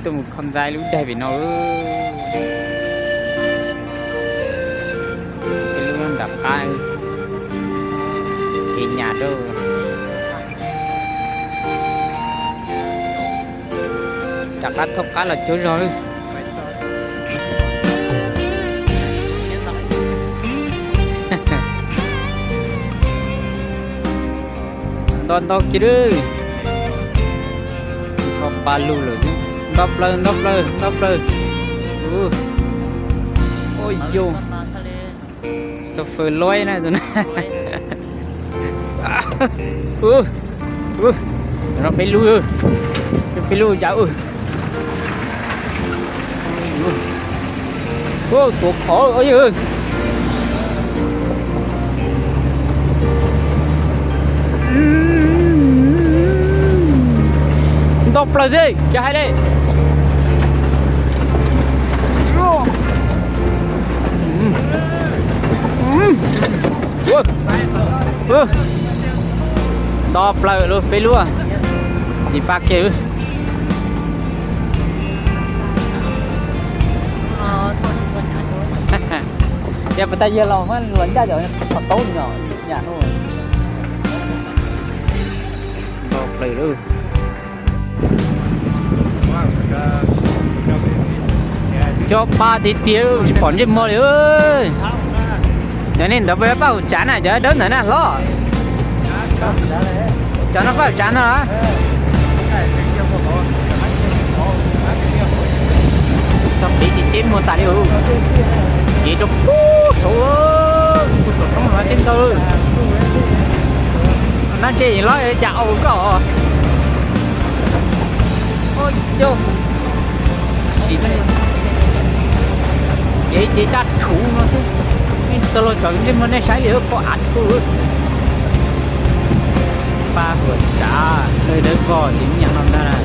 Tuaj mus kho ntxaib lub daig pem no. Peb lub nyob nram qab, kev nyas rau. Rov qab thauj qab los cuab zog. Nto nto kiag lawm. Tho pa lug lawm. Nto plaws, nto plaws, nto plaws. Ua yus, xo fawm loib na tus na. No peb lub, peb lub cas. Tuav qhov yog. Nto plaws xwb ces hais li. Nto plaws lawm peb lub. Tis pab kiag. Yog puas tas yawg laus mas luag ncaj cov qhov taub nyom nyam no. Nto plaws lawm. Cov pa tiag tiag tsis pom ntsej muag li. Cov nej ntawd pab hauv tsav na, cov dawb ntawd na hlob. Cov no pab hauv tsav no los. Txog pem ces teb muag tas li. Kev rau pub thaum, pub thaum roob los teb ntau. Nab ntsej los cas au koj. Kev ces daj rhuv no xwb. Nej tau los tsom ntsej muag nej saib li, pom av rhuv. Pab hauv tsav dawb vog ces nyam no ntag.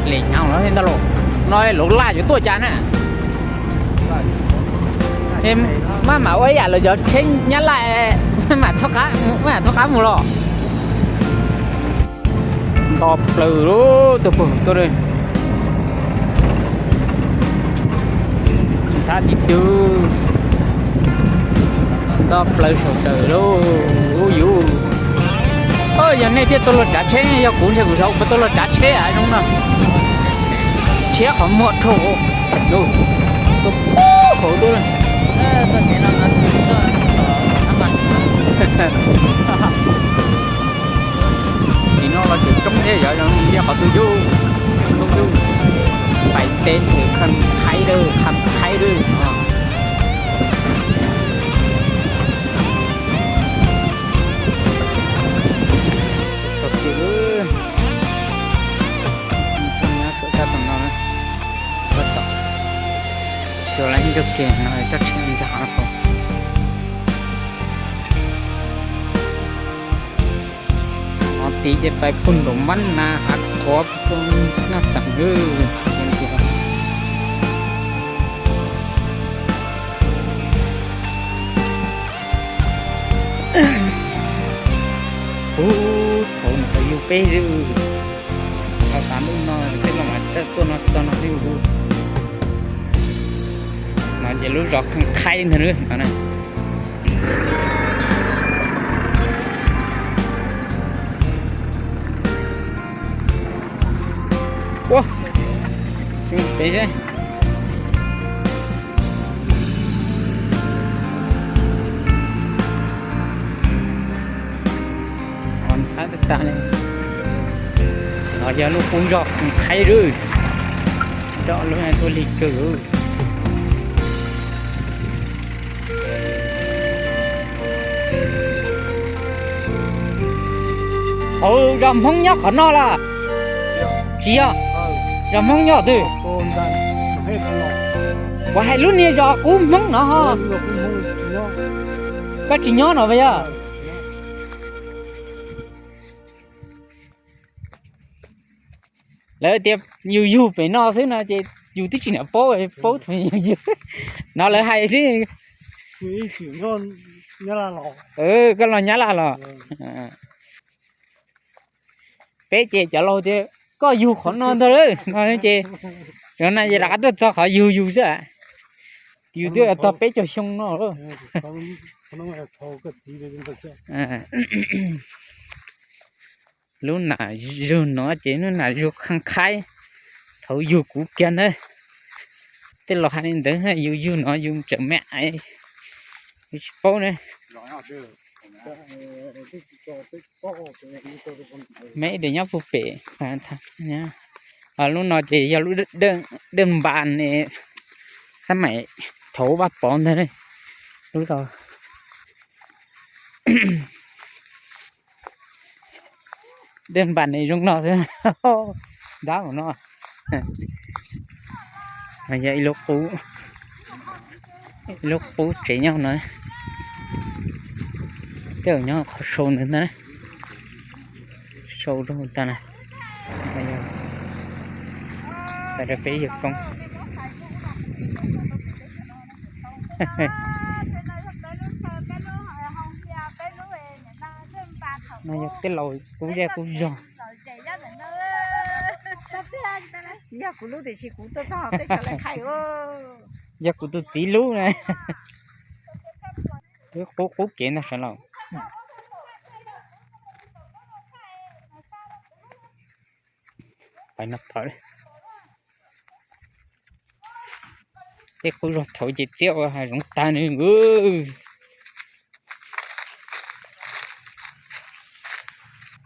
Lem hnyav los ntag los, no lawv laj yuav tuaj cas na. Maj mam ua ib yam lawv cov tsheb Nyab Laj, maj mam thoj qab mus los. Nto plaws lawm, tuaj pem tuaj. Ntxhab tib tug. Nto plaws saum tawm lawm. Ub yus, yog nej thiaj tau luag tsav tsheb, yog kuv ntshe kuv xyov kuv puas tau luag tsav tsheb zoo no. Tshiab qhov muag dhau. Tuaj pub hauv tuaj. Tim no los tseem coob thiab, yog zoo li qhov twg yus, yus pais teb ces kham thaib lawm, kham thaib lawm. Txog kiag, txog nyob suav tag tom no, tag tom, suav lawv ib txoj kev no txoj tsheb ntag hauv. Qhov tid ces pais puag nraum mab nas hav qhuav puag naj xeem lawm. Ub, thaum no yug peb lawm. Thaum tas ntuj no peb los mas tuaj no txog no xwb. No ces lub zos Kham Khaib ntag na. Ua, peb seb. Ntxhab tag tag li. No yog lub qub zos Kham Khaib lawm. Coj lub tuaj lig kawg. Hauv zos Hmoob nyob qhov no las? Tsis yog, zos Hmoob nyob twg? Kuv hais lub niag zos qub Hmoob no ho. Koj tsis nyob no puas yog? Lawv tias yus yug pem no xwb no ces yus twb tsis niam paub, paub thaum yus yug. No lawv hais xwb. Koj los Nyab Laj los? Peb ces cov laus tias koj yug qhov no ntag lawm no ces, no ces rov qab tuaj txog qhov yug yug xwb. Yus twb txog peb caug xyoo no. Lub nam zug no ces lub nam zug khaj khaib, thaum yug kuv kiag ntawd. Tej laus hais li ntawd, yus yug no yus tseem me aiv, yus tsis paub ne. Me ib daim nyob puag pem. Lub no ces yog lub Dej Npas, xab maim thaum Vaj Pov ntag. Lub no Dej Npas ne zoo no xwb. Ntab no yog ib lub qub, ib lub qub tsev nyob no. Tej zaum nyob qhov sau ntawd ntag, sau rau tag na. Tawm rau peb yawg koob. No yog tej laus kub zej kub zog. Yog kuv tus txiv lub na. Qub qub kev ntag sawv laus. Pais no pawg. Tej qub zog thaum ces txiab ua hav zoov tag nws.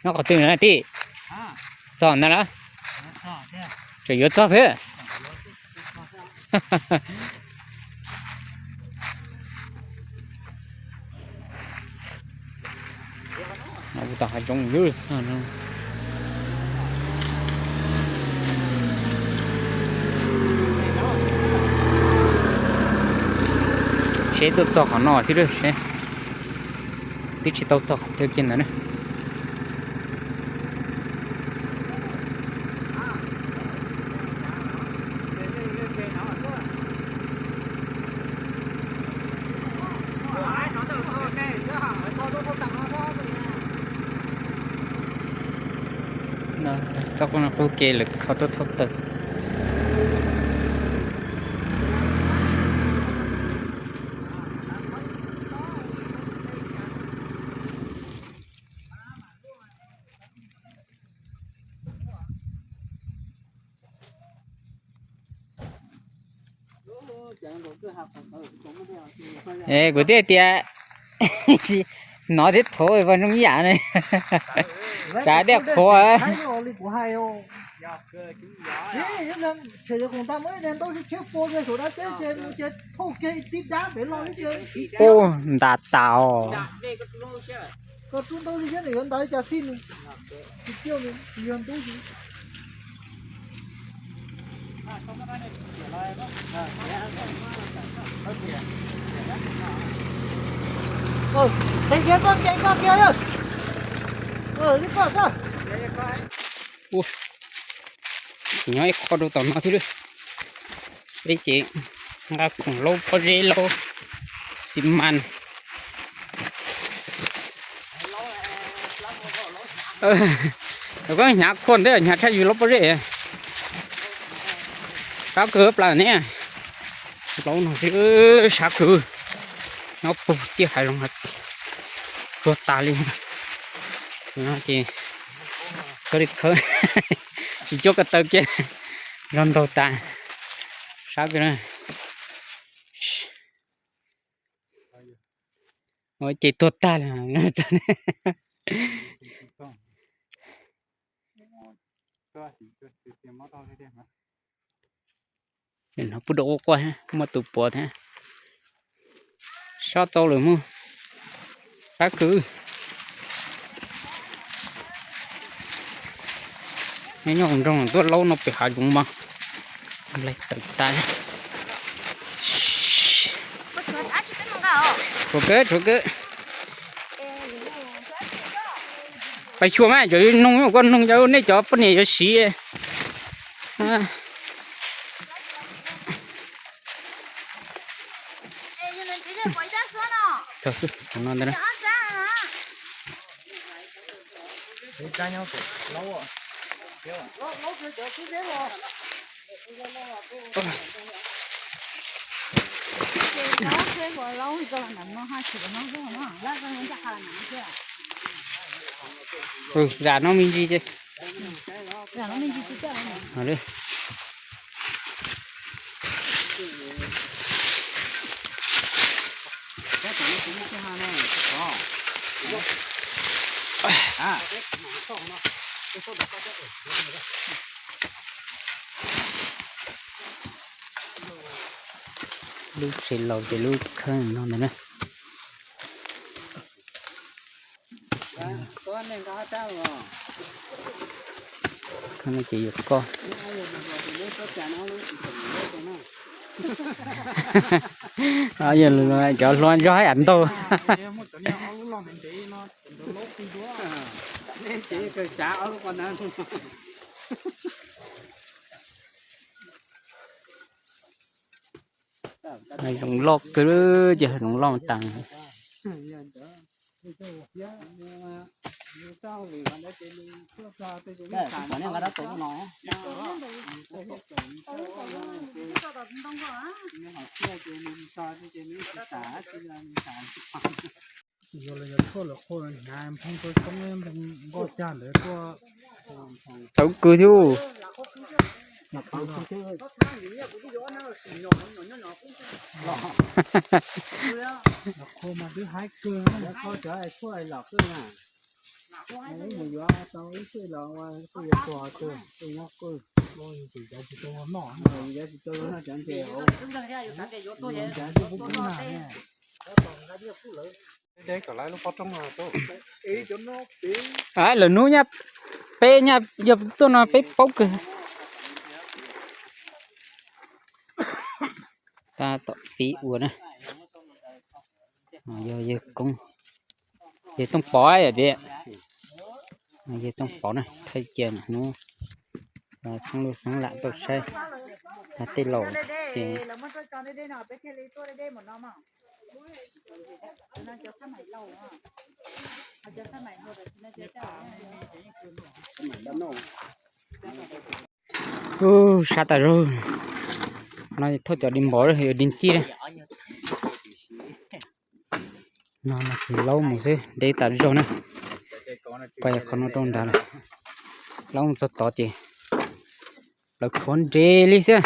Nyob qhov twg na tij? Txog ntag lawm. Tseem yuav txog xwb. Ua tau hav zoov lawm. Seb tuaj txog qhov no xwb lawm seb. Twb tsis tau txog qhov chaw kiag ntawd na. Txoj qub ke lawv kho tuaj thoob plaws. Es kuv thiaj tias hnov thiab thov vas zoo ib yam ne. Kav diaj qhuav. Ub, ntas tas os. Ua, tsis nyob ib qho rau tom no thiab lawm. Peb ces nqa khoom laub pob zeb laub xi mas. Koj hnyav khuaj ntawd hnyav tshaj yus laub pob zeb. Sab kawg plas ne. Laub no xwb sab kawg. Nyob puag ciaj hav zoov tuag tas li. Ces khawb li khawb, tsis cuab ko taw kiag, zog ntaug tas. Sab kawg na. Ces tuag tag li. Hnov pub rau quaj quaj, muaj tus puav thiab. Sab txau lawm mog. Sab kawg. Nyob nyob nroog tuaj laub no pem hav zoov mas nplaig tawm tas. Tshuav kawg, tshuav kawg. Pais xyuas mas cov noog, koj noog cov nej cov poj niam yuav siv. txog xwb, qhov no ntag na. Zam no me ntsis ces. Lub tsev laus ces lub khab no ntag na. Khab no ces yuav koj. Yog cov hluas nraug hab yam ntau. Zoov loj kawg, ces zoov loj tas. Tawv kawg thiab. Lawv hnub nyab peb nyab yog tuaj no peb paub kawg. Tab tom pib ua na. Yog yawg Koob, yawg Tooj Pov yom tias. Yawg Tooj Pov na, thaij cia hnub xeeb lub xeeb lam tuaj saib. Tej laus ces Ub, sab tas zog. No thauj cov di npov, di ncij na. No mas laub mus xwb, deb tas zog na. Pais qhov no rau nrad lawm. Laub mus txog tod ces lawv khuav nres li xwb.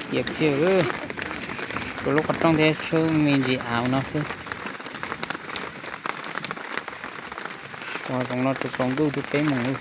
Tiag tiag, kuv lub qhov rooj thiab tshwj me ntsis av no xwb. Ua zoo no rau tsaus ntuj twb peb moos li.